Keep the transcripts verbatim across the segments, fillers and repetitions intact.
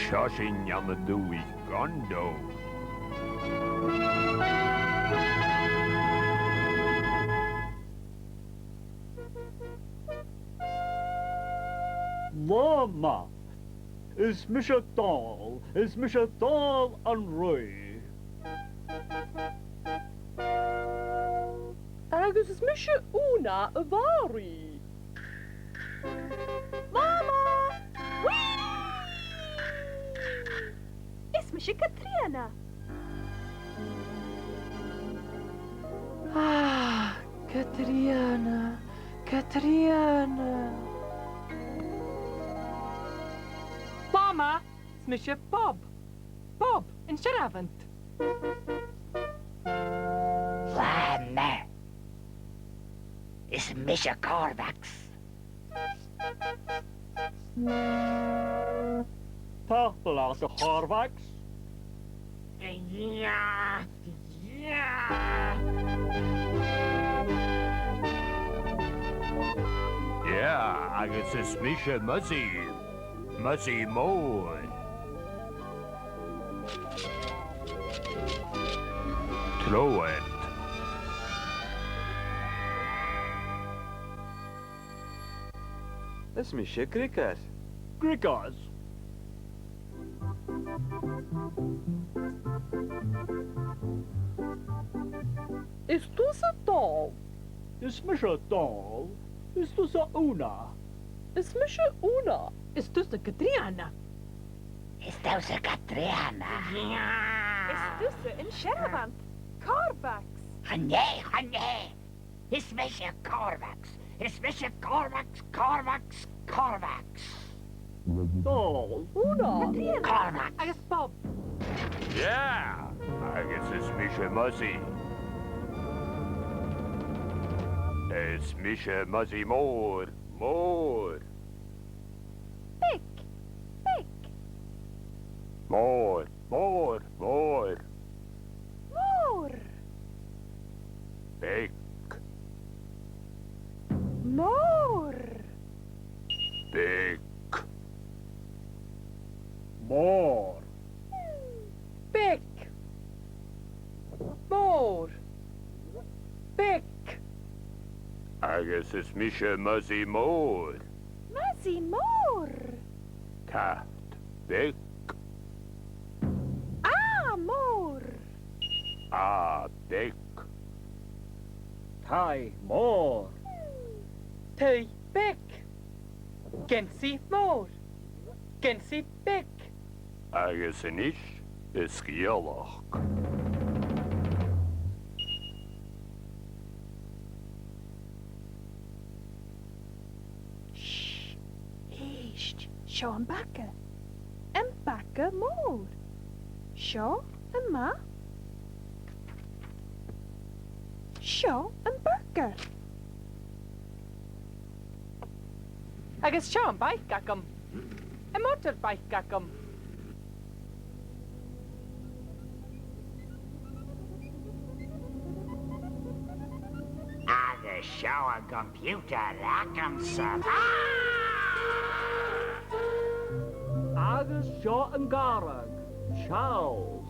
Seo sinn ann an dùthaich Gondo. Latha math. Is mise Dòmhnall, is mise Dòmhnall an Rìgh. Agus is mise Ùna a' Bhanrigh. Mama! Whee! Is mise Catrìona. Ah, Catrìona, Catrìona. Mama, is mise Bob. Bob, an searbhant. Latha math. Is mise Corvax. Tapadh leat, a Chorvax. Yeah, yeah. Yeah, agus is mise Muzzy. Muzzy Mòr. Trobhad. Is mise Griogair. Griogair. Is tusa Dòmhnall. Is mise Dòmhnall. Is tusa Ùna. Is mise Ùna. Is tusa Catrìona. Is tusa Catrìona. Is tusa an searbhant, Corvax. Chan e, chan e. Is mise Corvax. Is mise Corvax, Corvax, Corvax. Dòmhnall. Ùna. Catrìona. Corvax. Agus Bob. Yeah! Agus is mise Muzzy. Is mise Muzzy Mòr. Mòr. Beag. Beag. Mòr. Mòr, mòr. Mòr. Beag. Mòr. Beag. Mòr. Beag. Mòr. Beag. Agus is mise Muzzy Mòr. Muzzy Mòr. Cat beag. A mòr. A beag. Taigh mòr. Taigh beag. Geansaidh mòr. Geansaidh beag. Agus a-nis, an sgeulachd. Sh, èist, seo am baga. Am baga mòr. Seo am ma-, seo am burgair. Agus seo am bike agam. Am motorbike agam. Agus seo an computer agamsa. Agus seo an gàrradh, Charles.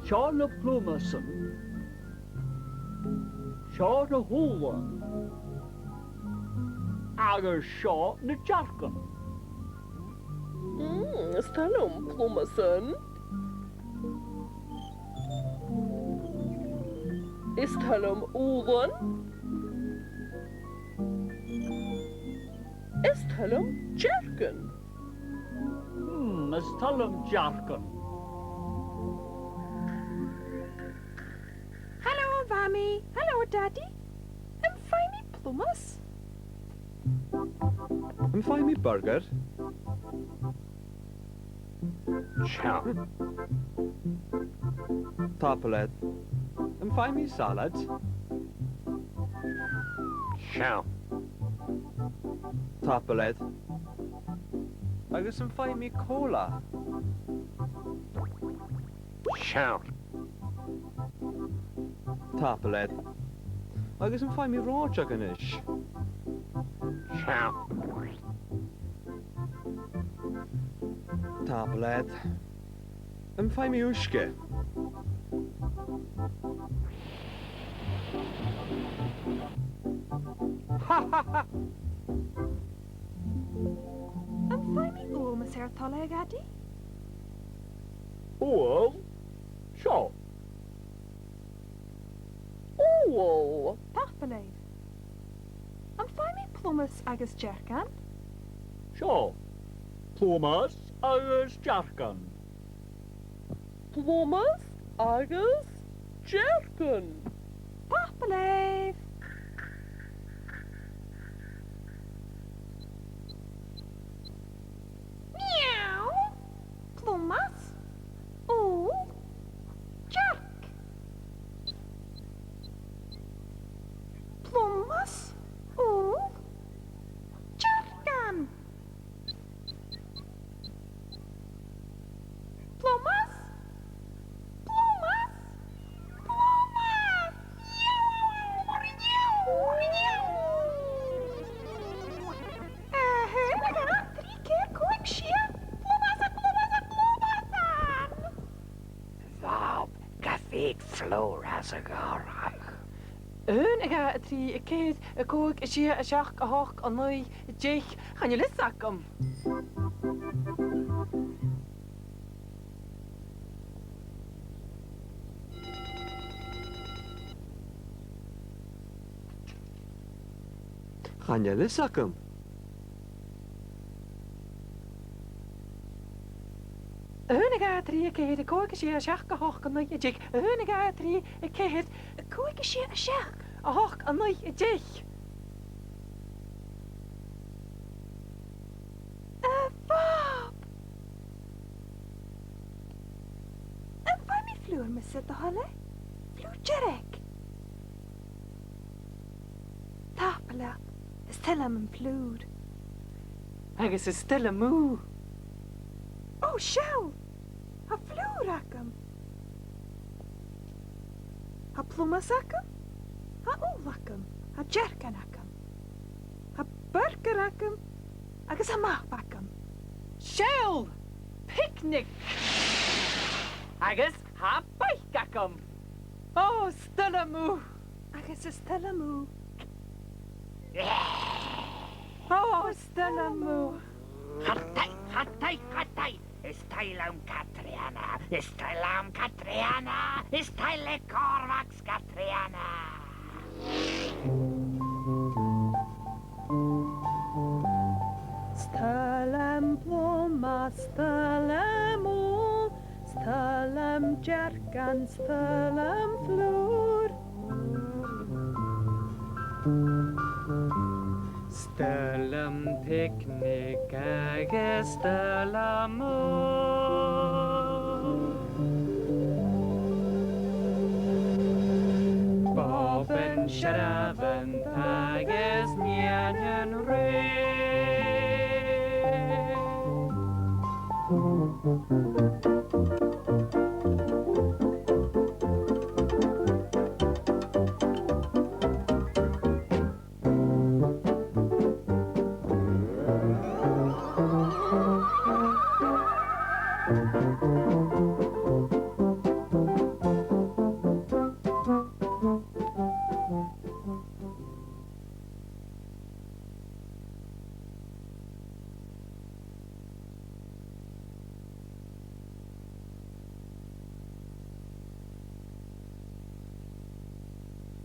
Seo na plumasan. Seo na h-ùbhlan. Agus seo na dearcan. Mm, is toil leam plumasan. Is toil leam ùbhlan. Is toil leam dearcan. Mm, is toil leam dearcan. Halò, a Mhamaidh. Halò, a Dadaidh. Am faigh mi plumas? Am faigh mi burgair? Seo. Tapadh leat. Am faigh mi salad? Seo. Tapadh leat. Agus am faigh mi cola? Seo. Tapadh leat. Agus am faigh mi reòiteag a-nis? Seo. Tapadh leat. Am faigh mi uisge? Am faigh mi ubhal, mas e ur toil e, a Dhadaidh? Ubhal? Seo. Ubhal! Tapadh leibh. Am faigh mi plumas agus dearcan? Seo. Plumas agus dearcan. Plumas agus dearcan. Tapadh leibh. Meow. Plumas, ubhal, dearc. Plumas, ubhal, dearcan. Plumas, plumas, plumas. A h-aon, a dhà, a trì, a ceithir, a còig, a sia, plumasan, plumasan, plumasan! Bhob, gabh fios, flùr às a' ghàrradh. A h-aon, a dhà, a trì, a ceithir, a còig, a sia, a seachd, a h-ochd, a naoi, a deich, chan eil fhios agam. Chan eil fhios agam. A h-aon, a dhà, a trì, a ceithir, a còig, a sia, a seachd, a h-ochd, a naoi, a deich. A h-aon, a dhà, a trì, a ceithir, a còig, a sia, a seachd, a h-ochd, a naoi, a deich. A Bhob! Am faigh mi flùr, mas e do thoil e? Flùr dearg. Tapadh leat, is toil leam am flùr. Agus is toil leam thu. Ò, seall! Tha flùr agam. Tha plumas agam, tha ubhal agam, tha dearcan agam, tha burgair agam, agus tha map agam. Seall! Picnic! Agus tha baidhc agam. Ò, is toil leam thu. Agus is toil leam thu. Ò, is toil leam thu. Cha toil, cha toil, cha toil. Is toil leam Catrìona, is toil leam Catrìona, is toil le Corvax Catrìona. 'S toil leam plumas, 's toil leam ubhal, 's toil leam dearcan, 's toil leam flùr. 'S toil leam picnic agus 's toil leam ùr. Bob an t-searbhant agus nighean an rìgh.